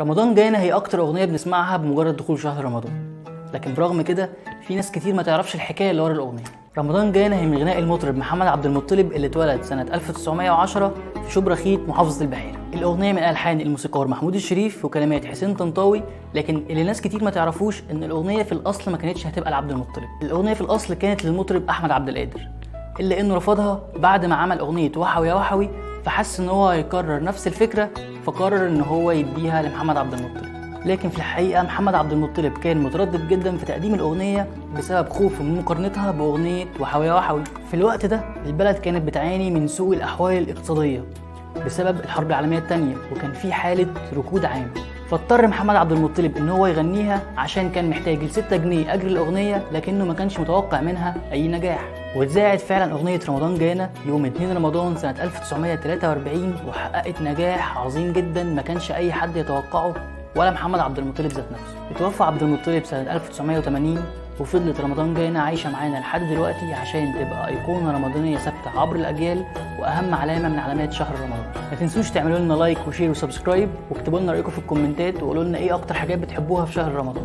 رمضان جانا هي أكتر أغنية بنسمعها بمجرد دخول شهر رمضان، لكن برغم كده في ناس كتير ما تعرفش الحكاية اللي ورا الأغنية. رمضان جانا هي من غناء المطرب محمد عبد المطلب اللي اتولد سنة 1910 في شبراخيت محافظة البحيرة. الأغنية من ألحان الموسيقار محمود الشريف وكلمات حسين طنطاوي، لكن اللي ناس كتير ما تعرفوش إن الأغنية في الأصل ما كانتش هتبقى لعبد المطلب. الأغنية في الأصل كانت للمطرب أحمد عبد القادر، إلا إنه رفضها بعد ما عمل أغنية وحوي يا وحوي، فحس إن هو هيكرر نفس الفكرة فقرر إن هو يديها لمحمد عبد المطلب. لكن في الحقيقة محمد عبد المطلب كان متردد جدا في تقديم الأغنية بسبب خوفه من مقارنتها بأغنية وحوي يا وحوي. في الوقت ده البلد كانت بتعاني من سوء الأحوال الاقتصادية بسبب الحرب العالمية الثانية، وكان في حالة ركود عام، فاضطر محمد عبد المطلب إن هو يغنيها عشان كان محتاج ل 6 جنيه أجر الأغنية، لكنه ما كانش متوقع منها أي نجاح. واتذاعت فعلا أغنية رمضان جانا يوم 2 رمضان سنة 1943، وحققت نجاح عظيم جدا ما كانش أي حد يتوقعه ولا محمد عبد المطلب ذات نفسه. اتوفى عبد المطلب سنة 1980، وفضلت رمضان جانا عايشة معانا لحد دلوقتي عشان تبقى أيقونة رمضانية ثابتة عبر الأجيال وأهم علامة من علامات شهر رمضان. ما تنسوش تعملوا لنا like و share و subscribe، واكتبوا لنا رأيكم في الكومنتات وقولوا لنا إيه أكتر حاجات بتحبوها في شهر رمضان.